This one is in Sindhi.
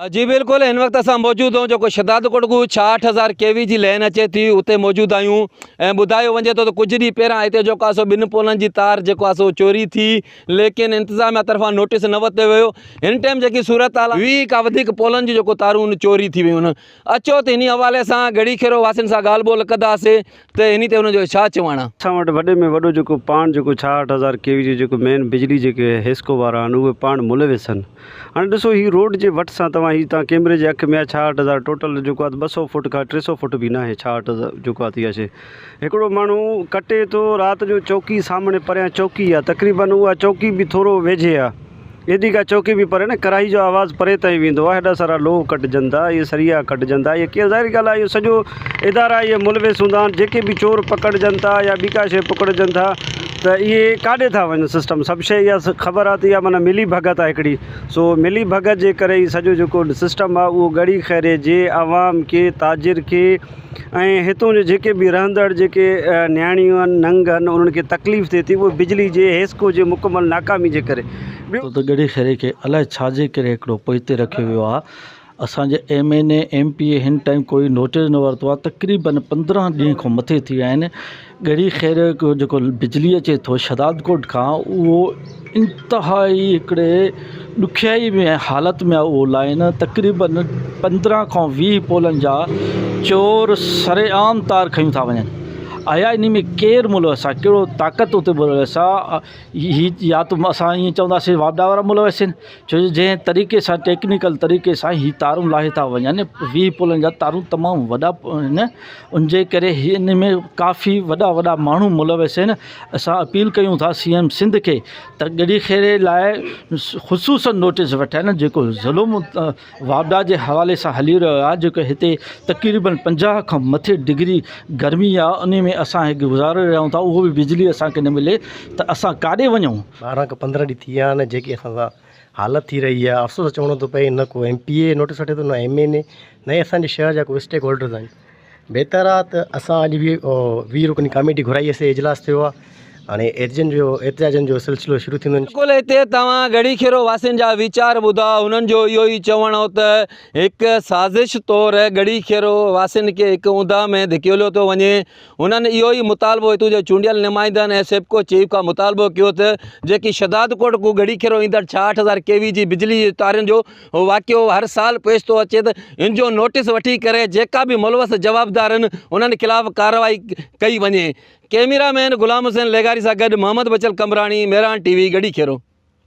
جي بلڪل هن وقت اسان موجود آهيون جيڪو شھدادڪوٽ کان 66000 ڪي وي جي لين اچي ٿي اتي موجود آهيون ۽ ٻڌايو وڃي ٿو ته ڪجهه ڏينهن پهريان هتي جيڪو آهي سو ٻن پولن جي تار جيڪو آهي سو چوري ٿي ليڪن انتظاميا طرفان نوٽيس نه ورتو ويو هن ٽائيم جيڪي صورت حال 20 کان وڌيڪ پولن جون جيڪو تارون چوري ٿي ويون آهن اچو ته انهي حوالي سان ڳڙهي خيرو واسين سان ڳالهه ٻولهه ڪنداسين ته انهي تي انهن جو ڇا چوڻ آهي. اسان وٽ وڏي ۾ وڏو جيڪو پاڻ جيڪو 66000 ڪي وي جو جيڪو مين بجلي جيڪي حيسڪو وارا آهن اهي پاڻ ملوث آهن هاڻي ڏسو هي روڊ جي وٽ سان توهان هي توهان ڪيمري جي اک ۾ آهي 66000 ٽوٽل جيڪو آهي 200 فوٽ کان 300 فوٽ به ناهي 66000 جيڪو آهي اها شي هڪڙو ماڻهو ڪٽي ٿو رات جو چوڪي سامهون پريان چوڪي آهي تقريبن اها چوڪي به ٿورو ويجهي آهي ايڏي ڪا چوڪي به پري نه ڪرائي جو آواز پري تائين ويندو آهي هيڏا سارا لوهه ڪٽجن ٿا اهي سريا ڪٽجن ٿا اهي ڪيئن ظاهري ڳالهه آهي اهو سڄو ادارا اهي ملوث هوندا آهن جيڪي به چور پڪڙجن ٿا يا ٻي ڪا شي پڪڙجن ٿا ته اهي ڪاڏي ٿا وڃن سسٽم سڀ شيء اها خبر آهي ته اها معنيٰ ملي ڀڳت آهي هڪڙي سو ملي ڀڳت جي ڪري ئي سڄو جيڪو سسٽم آهي اهو ڳڙهي خيري جي عوام کي تاجر کي ۽ هتون جي جيڪي به رهندڙ جيڪي نياڻيون آهن ننگ آهن انهن کي تڪليف ٿئي ٿي اهو بجلي جي حيسڪو جي مڪمل ناڪامي جي ڪري ٻيو ته ڳڙهي خيري کي الائي ڇا جي ڪري هڪڙو پوئتي رکيو ويو آهي اسان جي M N A M P A هن ٽائيم ڪوئي نوٽيس نه ورتو آهي تقريبن 15 ڏينهن کان مٿي ٿي ويا آهن ڳڙهي خير جو جيڪو بجلي اچي ٿو شهدادڪوٽ کان اهو انتهائي هڪڙي ڏکيائي ۾ حالت ۾ آهي اهو لائن تقريبن 15 کان 20 پولن جا چور سر عام تار کنيون ٿا وڃن آيا ان ۾ ڪير ملوث آهي ڪهڙو طاقت اتي ملوث آهي هي يا ته اسان ائين چونداسين واپڊا وارا ملوث آهن ڇو جو جنهن طريقي سان ٽيڪنيڪل طريقي سان هي تارون لاهي ٿا وڃن 20 پولن جا تارون تمام وڏا آهن ان جي ڪري هي ان ۾ ڪافي وڏا وڏا ماڻهو ملوث آهن اسان اپيل ڪيون ٿا سي ايم سنڌ کي ته ڳڙهي خيري لاء خصوصن نوٽيس وٺن جيڪو ظلم واپڊا جي حوالي سان هلي رهيو آهي جيڪو هتي تقريبن 50 کان مٿي ڊگري گرمي آهي ان ۾ اسان هڪ گذاري رهيا ٿا اهو به بجلي اسانکي نه ملي ته اسان ڪاڏي وڃون. 12 کان 15 ڏينهن ٿي ويا آهن جيڪي اسان سان حالت ٿي رهي آهي افسوس سان چوڻو ٿو پئي نه ڪو ايم پي اي نوٽيس وٺي ٿو نه ايم اين اي نه ئي اسان جي شهر جا ڪو اسٽيڪ هولڊرز آهن بهتر آهي ته اسان اڄ به 20 رڪني ڪاميٽي گهرائي هئي اجلاس ٿيو آهي هاڻي احتجاجن جو احتجاجن جو سلسلو شروع ٿيندو. بلڪل هتي توهان ڳڙهي خيرو واسين جا ويچار ٻڌا هنن جو اهو ئي چوڻ هو ته هڪ سازش طور ڳڙهي خيرو واسين کي هڪ اونداهه ۾ ڌڪيليو ٿو وڃي هنن اهو ئي مطالبو هتون جي چونڊيل نمائندن ۽ سيپڪو چيف کان مطالبو ڪيو ته جيڪي شھدادڪوٽ کان ڳڙهي کيرو ايندڙ 66000 ڪي وي جي بجلي جي تارن جو واقعو هر سال پيش ٿو اچي ته ان جو نوٽيس وٺي ڪري جيڪا به ملوث جوابدار آهن انهن خلاف ڪارروائي ڪئي وڃي ڪئميرا مين غلام حسين لغاري سان گڏ محمد بچل قمبراڻي مهراڻ ٽي وي ڳڙهي کيرو.